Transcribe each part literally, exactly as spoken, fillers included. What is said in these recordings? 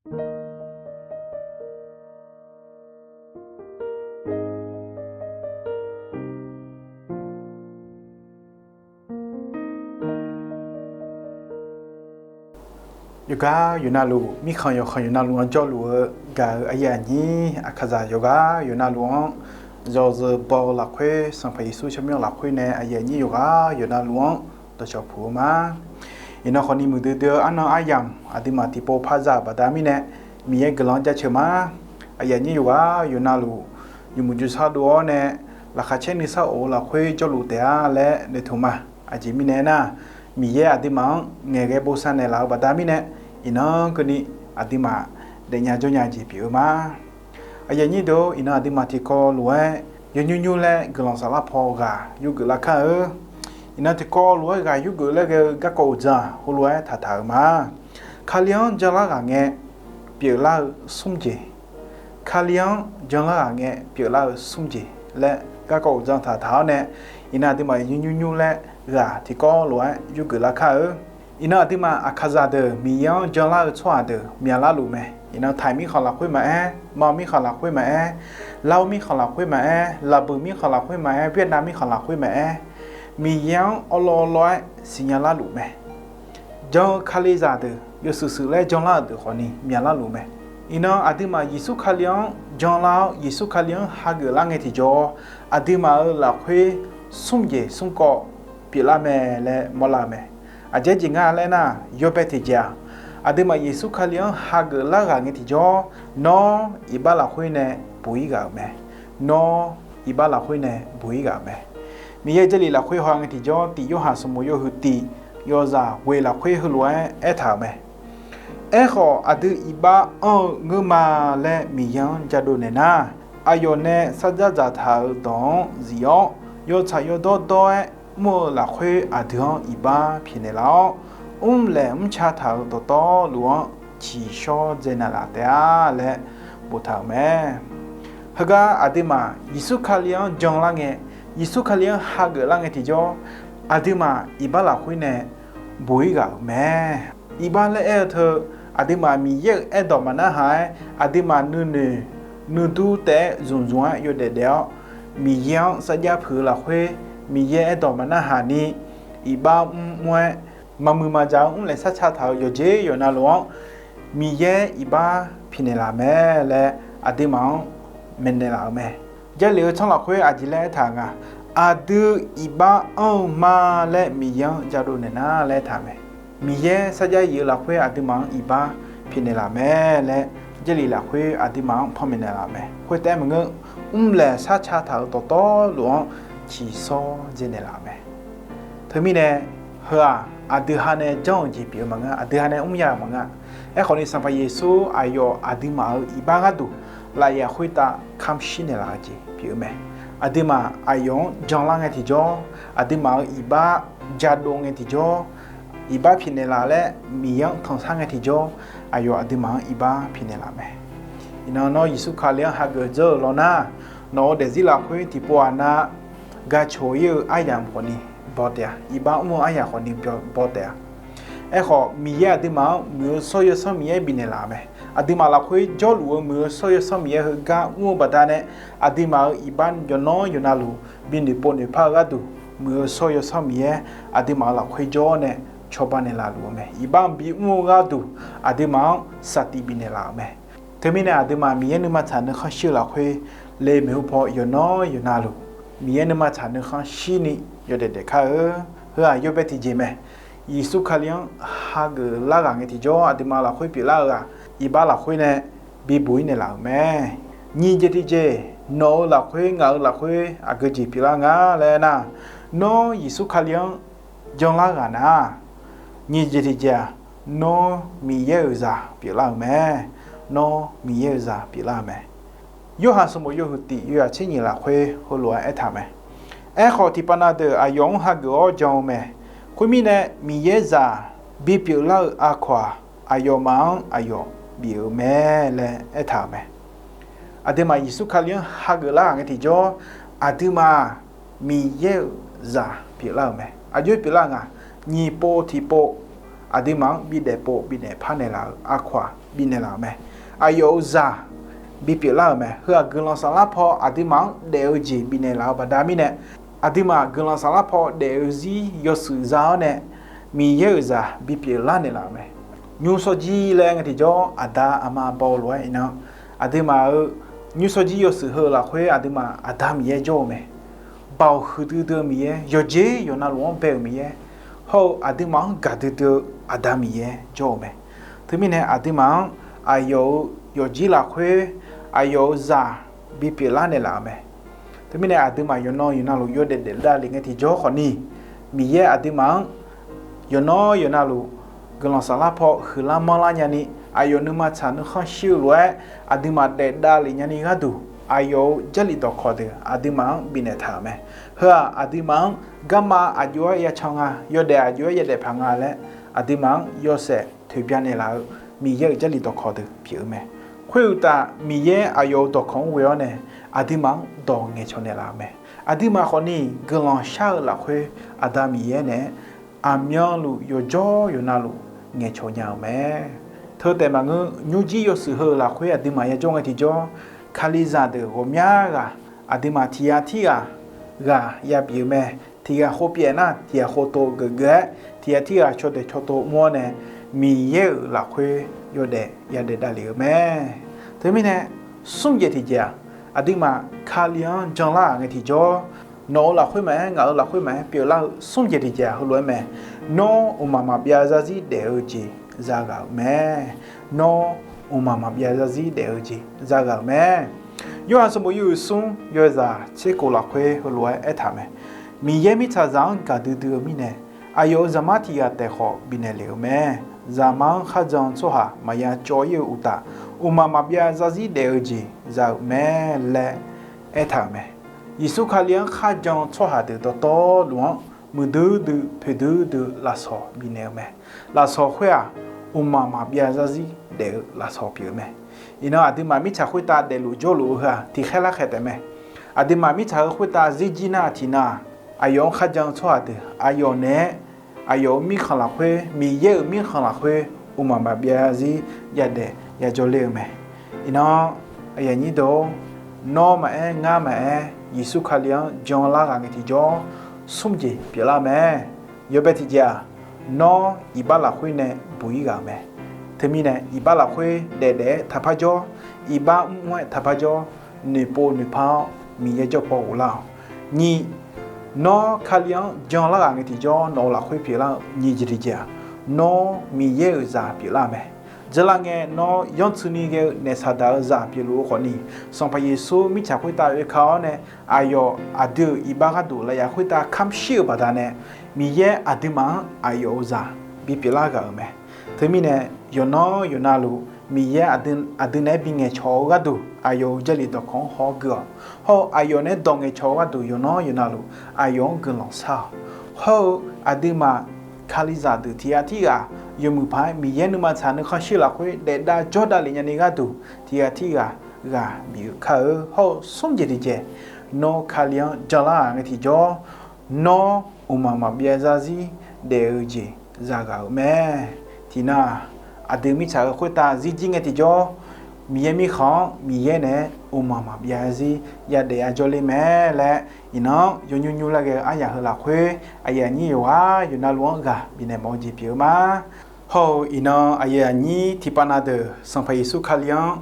Yawqgar yawqnavluf, mirkhanq yawqkhanq yawqnavluf-anr jawrluf-eu gaq-eu aqyuif aqnyir Aqkaqzaq yawqgar yawqnavluf-anr, yawzeu baw-eu lafkhoer, Sanqpaq Yeqsur tsawrmyanr lafkhoer nae aqyuif aqnyir yawqgar yawqnavluf-anr dawqcawq puq-eu ma. Iqnan khawfni muiqdui dui-eu arnan aryamq aqduimaf tiqpov par za-euq baqda mirnae, Miqyaer guiqlanq-anr jaceuq ma. Aqyuif aqnyir yawqgar yawqnavluf, yawmuiq jmrsar dov-awr nae, laqkhaq caer nuisar of-eu lafkhoer jawrluf taef-a laer noeqtmq ma. Aqjeq mirnae aernar, Miqyaer aqduimaf-anr ngaeqghae bosav naeqlaf-eu baqda mirnae, iqnan keuvni aqduimaf daefnya jawrnya jeq pyeuf-eu ma. Aqyuif aqnyir deuq-or, iqnan aqduimaf tiqkawv lof-aer yawnymr nymr laer guiqlanq saflar paw ghaq yurgeuf lar kar-eu. Iqnan tiqkawv lof-aer ghaq yurgeuf laer ghae-eu garkawv uqdzan heulof-aer taqtaq-euq ma. Kali-anr janlar ghaq ngae, pyeuflar-eu smr jeq. Kali-anr janlar ghaq ngae, pyeuflar-eu smr jeq laer garkawv uqdzan taqtaq-awr nae, iqnan aqduimaf yawnymr nymr laer ghaq tiqkawv lof-aer yurgeuf lar kar-eu. Iqnan aqduimaf Aqkaqzaq deuq Miqyaer-anr janlar-eu tsawrhaq deuq myaqlar luf mae. Iqnan Taiq mirkhanq lafkhoer maqaer, Manq mirkhanq lafkhoer maqaer, Lav mirkhanq lafkhoer maqaer, Laqbuiq mirkhanq lafkhoer maqaer, Vietnam mirkhanq lafkhoer maqaer, Miqyaer-anr awrlawr awrlawr-aer siqnya larluf mae. Jan-eu Kalizaq deuq yawshuif shuif laer janlar-euq deuq khawfni myaqlar luf mae. Iqnan aqduimaf Yeqsur Kali-anr janlar-awr, Yeqsur Kali-anr hageuf lar ngae tiqjawr, aqduimaf-euq lafkhoer smr jeq smr kawv pyeuflar mae laer mawrlar-eu mae. Aqjeq jeq nga laer nar, yawbae tiqjeq-aq, aqduimaf Yeqsur Kali-anr hageuf lar ghaq ngae tiqjawr, nawr iqbax lafkhoer nae buq-ir ghaq-euq mae. Nawr iqbax lafkhoer nae buq-ir ghaq-euq mae. Miqyaer Jarlif lafkhoer haw ngae tiqjawr, tif Yorhaq sanqbof yawhuiq tif yawzaq ghoeq lafkhoer heulof-aer aertaq-euq mae. Aerkhawf, aqdui iqbax anr-eu ngeur ma laer Miqyaer-anr jadov naeq nar, aqyawf nae sarjax dzaqtaq-euq dawq-anr zif-awr, yawtsaq yawdawr dawr-aer mr-eu lafkhoer aqdui-anr iqbax pyaeqnaeq laf-awr, mrlaeq mrca taq-euq dawqtawvluf-anr tsiqshawr dzaenaeq laf taef-a laer boftaq-euq mae. Heugar aqduimaf Yeqsur Kali-anr janlar ngae, Yeqsur Kali-anr hageuf lar ngae tiqjawr, aqduimaf iqbax lafkhoer nae buq-ir ghaq-euq mae. Iqbax laer aer-eu teu, aqduimaf Miqyaer-euq aerdawq maqnarhaq-aer, aqduimaf nuinoeq nuidur taef-aer zmqzmq-aer yawdaef daef-awr, Miqyaer-anr sarjax puiq-eu lafkhoer, Miqyaer aerdawq maqnarhaq ni, iqbax mrmr-aer, maqmuiq maqjaq-eu mrlaeq sarca taq-euq yawqjeq yawqnavluf-anr, Miqyaer iqbax pyaeqnaeq laf mae laer aqduimaf-anr maeqnaeq laf-euq mae. Jarlif-eu tsanr lafkhoer aqjeq laer aertaq-eu nga, aqdui iqbax anr-eu ma laer Miqyaer-anr jadov naeq nar laer aertaq-euq mae. Miqyaer sarjax yif-eu lafkhoer aqduimaf-anr iqbax pyaeqnaeq laf mae laer, Jarlif lafkhoer aqduimaf-anr panmaeq naeq laf-euq mae. Khoertaef maqngeur, mrlaeq sarca taq-euq dawqtawvluf-anr tsiqshawr dzaenaeq laf-euq mae. Teumirnae, heu-aq, aqdui ha nae janr-euq jeq pyeuf-eu maqngeur, aqdui ha nae mrya-euq maqngeur. Aerkhawfni, Sanqpaq Yeqsur aqyawf aqduimaf-euq iqbax gharduq lafyaf khoertav kamq shir naeqlaf-eu jeq pyeuf-eu mae. Aqduimaf aqyawf-anr janlar ngae tiqjawr, aqduimaf-euq iqbax jadov ngae tiqjawr, iqbax pyaeqnaeq laf laer Miqyaer-anr tanqsar ngae tiqjawr, aqyawf aqduimaf-anr iqbax pyaeqnaeq laf mae. Iqnan nawr Yeqsur Kali-anr hageuf dzeur-euq lawnar, nawq-euq daefzir lafkhoer tiqpov aqnav gaq coq-ir-eu aryamq khawfni baw taef-a. Iqbax mr-eu aryamq khawfni baw taef-a. Aerkhawf, Miqyaer aqduimaf-anr muiq-eu shawr-eu Yawsanr Miqyaer bifnaeq laf-euq mae. Aqduimaf lafkhoer jawrluf-eu muiq-eu shawr-eu Yawsanr Miqyaer heugar mr-eu baqdanae, aqduimaf-euq iqbax yawqnan yawqnavluf binoeq pov noeqpar-eu gharduq, muiq-eu shawr-eu Yawsanr Miqyaer aqduimaf-euq lafkhoer jawr-awr nae cawba naeqlaf luf-eu mae. Iqbax bimr-eu gharduq aqduimaf-anr saqtiq bifnaeq laf-euq mae. Teumirnae, aqduimaf Miqyaer nuima tsaq nuikhanr shir-eu lafkhoer, lemoeq-eu paw yawqnan yawqnavluf Miqyaer nuima tsaq nuikhanr shirni yawdaef daef kar-eu. Heu-aq yawbae tiqjeq mae. Yeqsur Kali-anr hageuf lar ghaq ngae tiqjawr, aqduimaf lafkhoer pyeuflar-eu ghaq, iqbax lafkhoer nae bibuq-ir naeqlaf-euq mae. Nyiq jeq tiqjeq, nawq-euq lafkhoer ngaq-euq lafkhoer aqgeu jeq pyeuflar nga laer aernar, nawr Yeqsur Kali-anr janlar ghaq nar, nyiq jeq tiqjeq-aq, nawr Miqyaer-euq zaq pyeuflar-euq mae. Nawr Miqyaer-euq zaq pyeuflar-eu mae. Yorhaq sanqbof yawhuiq tif yawzaq tser nyiq lafkhoer heulof-aer aertaq-euq mae. Aerkhawf, tiqpav na deuq aqyawf-anr hageuf-awr jan-eu mae. Khoermirnae, Miqyaer zaq bipyeuf lar-eu aqkawq-aq, aqyawfmaf-anr aqyawf bif-euq mae laer aertaq-euq mae. Aqduimaf Yeqsur Kali-anr hageuf lar ghaq ngae tiqjawr, aqduimaf Miqyaer-euq zaq pyeuflar-euq mae. Aqjox pyeuflar nga, nyiq pov tiqpov aqduimaf-anr bidaef pov bifnaeq parnaeq laf-euq aqkawq-aq bifnaeq laf-euq mae. Aqyawf-euq zaq bipyeuf lar-euq mae. Heu-aq guiqlanq saflar paw aqduimaf-anr daef-eu jeq bifnaeq laf-eu baqda mirnae, aqduimaf guiqlanq saflar paw daef-eu zir yawshuif za-awr nae Miqyaer-euq zaq bipyeuf lar naeqlaf-euq mae. Nymr sawrjir laer ngae tiqjawr aqda aqma baw-eu lof-aer iqnan, aqduimaf-euq nymr sawrjir yawshuif heu lafkhoer aqduimaf Aqda Miqyaer jawr-eu mae. Baoq huiqdui dui-eu Miqyaer, yawqjeq yawqnavluf-anr bae-euq Miqyaer, hawr-eu aqduimaf-anr gaqdui dui-eu Aqda Miqyaer jawr-eu mae. Teumirnae aqduimaf-anr aqyawf-euq yawqjir lafkhoer aqyawf-euq zaq bipyeuf lar naeqlaf-euq mae. Teumirnae aqduimaf yawqnan yawqnavluf yawdaef daef davlef ngae tiqjawr khawfni, Miqyaer aqduimaf-anr yawqnan yawqnavluf guiqlanq saflar paw huiqlar manrlar nyani, aqyawf nuima tsaq nuikhanr shir-eu lof-aer aqduimaf daef davlef nyani gharduq, aqyawf-euq Jarlif dawqkawq deuq aqduimaf-anr bifnaeq taq-euq mae. Heu-aq aqduimaf-anr garma aqjox-aer yacan nga, yawdaef aqjox-aer yadaef paq nga laer aqduimaf-anr yawshaef toeqbya naeqlaf-eu Miqyaer-euq Jarlif dawqkawq deuq pyeuf-eu mae. Khoeruqtaf Miqyaer aqyawf-euq dawqkawq-anr ghoe-awr nae aqduimaf-anr dawq ngaeqcawq naeqlaf-euq mae. Aqduimaf khawfni guiqlanq shar-eu lafkhoer Aqda Miqyaer naeq-aer aqmyanluf yawqjawr yawqnavluf ngaeqcawq nya-euq mae. Teu taef maqngeur, nymrjir yawshuif heu lafkhoer aqduimaf yajawr ngae tiqjawr, Kalizaq deuq ghawqmya ghaq aqduimaf tiq ghaq tirghaq ghaq yabif-eu mae. Tiq ghaq khov pyaeq nar tiq ghaq khov tov geufgeuf-aer, tiq ghaq tirghaq caw daeq caw tov mr-awr nae, Miqyaer-euq lafkhoer yawdaef yadaef davlef-eu mae. Teumirnae smr jeq tiqjeq-aq, aqduimaf Kali-anr janlar-aq ngae tiqjawr, nawq-euq lafkhoer maqaer, ngaq-euq lafkhoer maqaer pyeuflar-eu smr jeq tiqjeq-aq heulof-aer mae. Nawr mqmaq maqbyav zarzir daef-eu jeq zaghaq-euq mae. Nawr mqmaq maqbyav zarzir daef-eu jeq zaghaq-euq mae. Yorhaq sanqbof yawhuiq smr yawzaq tser kof lafkhoer heulof-aer aertaq mae. Miqyaer mirtsaqzaq-anr gaqdui dui-eu mirnae, aqyawf-euq Zaqmar tiq ghaq taef khawf bifnaeq lef-euq mae. Zaqmar-anr kharjan-eu tsawrhaq maqya cawv-ir-eu uqtaf, mqmaq maqbyav zarzir daef-eu jeq za-euq mae laer aertaq-euq mae. Yeqsur Kali-anr kharjan-eu tsawrhaq deuq dawqtawvluf-anr muiqdui dui poeqdui dui lafsawq bifnaeq-eu mae. Lafsawq khoer-aq, mqmaq maqbyav zarzir daef-eu lafsawq pyeuf-eu mae. Iqnan aqduimaf mirtsaq khoertav daefluf jawrluf-eu heu-aq tiqkhaer larkhaeq taef mae. Aqduimaf mirtsaq-eu khoertav zirjir nar tiqnan-aq, aqyawf-anr kharjan-eu tsawrhaq deuq aqyawf naeq-aer aqyawf-euq mirkhanq lafkhoer, Miqyaer-euq mirkhanq lafkhoer mqmaq maqbyav zarzir yadaef yajawr ler-eu mae. Iqnan aqyuif aqnyir deuq-or, nawr maqaer ngar maqaer Yeqsur Kali-anr janlar ghaq ngae tiqjawr smr jeq pyeuflar mae. Yawbae tiqjeq-aq, nawr iqbax lafkhoer nae buq-ir ghaq-euq mae. Teumirnae iqbax lafkhoer daefdaef-aer taqpar jawr, iqbax mrmr-aer taqpar jawr, noeqpov noeqpar-awr Miqyaer jawr paw ghoflar-awq. Nyiq, nawr Kali-anr janlar ghaq ngae tiqjawr nawq-euq lafkhoer pyeuflar-eu nyiq jeq tiqjeq-aq, nawr Miqyaer-euq zaq pyeuflar-eu mae. Jeurlar ngae nawr yanrtsuini ghae-eu naef Saqdaq-euq zaq pyeufluf-eu khawfni, Sanqpaq Yeqsur mirtsaq khoertav oeka-awr nae aqyawf aqdui-euq iqbax gharduq lafyaf khoertav kamq shir-euq baqdanae, Miqyaer aqduimaf-anr aqyawf-euq zaq bipyeuflar ghaq-euq mae. Teumirnae yawqnan yawqnavluf Miqyaer aqdui naeq-aer bingaeq cawq-eu gharduq aqyawf-euq Jarlif dawqkawq-anr haw-awr gui-awq. Hawr-eu aqyawf naeq-aer dawq ngaeqcawq-eu gharduq yawqnan yawqnavluf aqyawf-anr guiqlanq shar-awq. Hawr-eu aqduimaf Kalizaq deuq tiq ghaq tirghaq yawmuiq paq-aer Miqyaer nuima tsaq nuikhanr shir lafkhoer daefdav jawrdav lef nyani gharduq tiq ghaq tirghaq ghaq bif-eu kar-eu. Hawr-eu smr jeq tiqjeq, nawr Kali-anr janlar ghaq ngae tiqjawr, nawr mqmaq maqbyav zarzir daef-eu jeq zaghaq-euq mae. Tiqnan-aq, aqdui mirtsaq-eu khoertav zirjir ngae tiqjawr, Miqyaer mirkhanq-anr Miqyaer naeq-aer mqmaq maqbyav zarzir yadaef yajawr ler mae laer, iqnan-anr yawnymr nymr lar ghae-eu aryaq heu lafkhoer aqyuif aqnyir yawqghaq yawqnavluf-anr ghaq bifnaeq mawf-eu jeq pyeuf-eu ma. Hawr-eu iqnan aqyuif aqnyir tiqpav na deuq Sanqpaq Yeqsur Kali-anr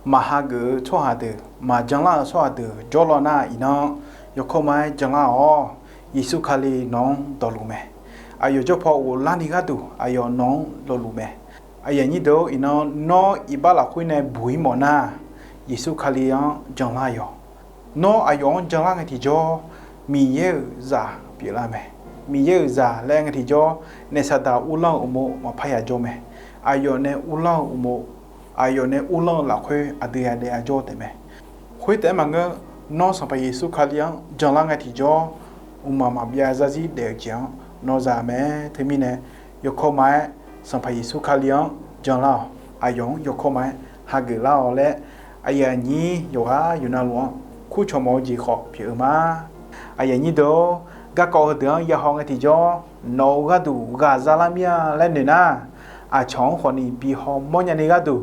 maqhageuf-eu tsawrhaq deuq, maqjanlar-eu tsawrhaq deuq jawrlaw nar, iqnan yawkawr ma-aer janlar-awq. Yeqsur Kali nawq-anr dawqluf mae. Aqyawf jawr paw ghoflarni gharduq aqyawf nawq-anr dawqluf mae. Aqyuif aqnyir deuq-or, iqnan nawr iqbax lafkhoer nae buq-ir mawf nar, Yeqsur Kali-anr janlar yawq. Nawr aqyawf-anr janlar ngae tiqjawr, Miqyaer-euq zaq pyeuflar mae. Miqyaer-euq zaq laer ngae tiqjawr, naef Saqdaq uvlanr-eu uqmov maqpar yajawr mae. Aqyawf nae uvlanr-eu uqmov, aqyawf nae uvlanr-eu lafkhoer aqdui yadaef yajawr taef mae. Khoertaef-aer maqngeur, nawr Sanqpaq Yeqsur Kali-anr janlar ngae tiqjawr, mqmaq maqbyav zarzir daef-eu jeq-anr nawr za mae. Teumirnae yawkawr ma-aer Sanqpaq Yeqsur Kali-anr janlar-awq. Aqyawf-anr yawkawr ma-aer hageuf lar-awq laer, aqyuif aqnyir yawqghaq yawqnavluf-anr kurcawq mawf-eu jeq khawf pyeuf-eu ma. Aqyuif aqnyir deuq-or, Garkawv heudeuq-anr yahaw ngae tiqjawr, nawq-euq gharduq ghaq za lar mir-a laer noeq nar, aqcawq-anr khawfni bi hawmawr nyani gharduq,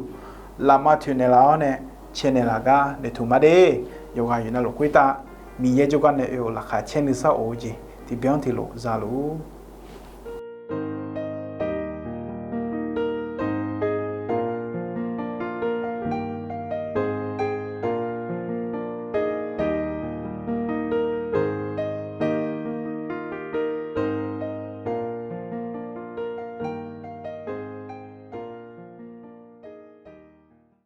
lafma toeqnaeq laf-awr nae caenaeq laf gar noeqtmq ma de. Yawqghaq yawqnavluf khoertav Miqyaer jawrgar nae oe-euq laqkhaq caer nuisar of-eu jeq tiqbyan tiqlof za luf-ur.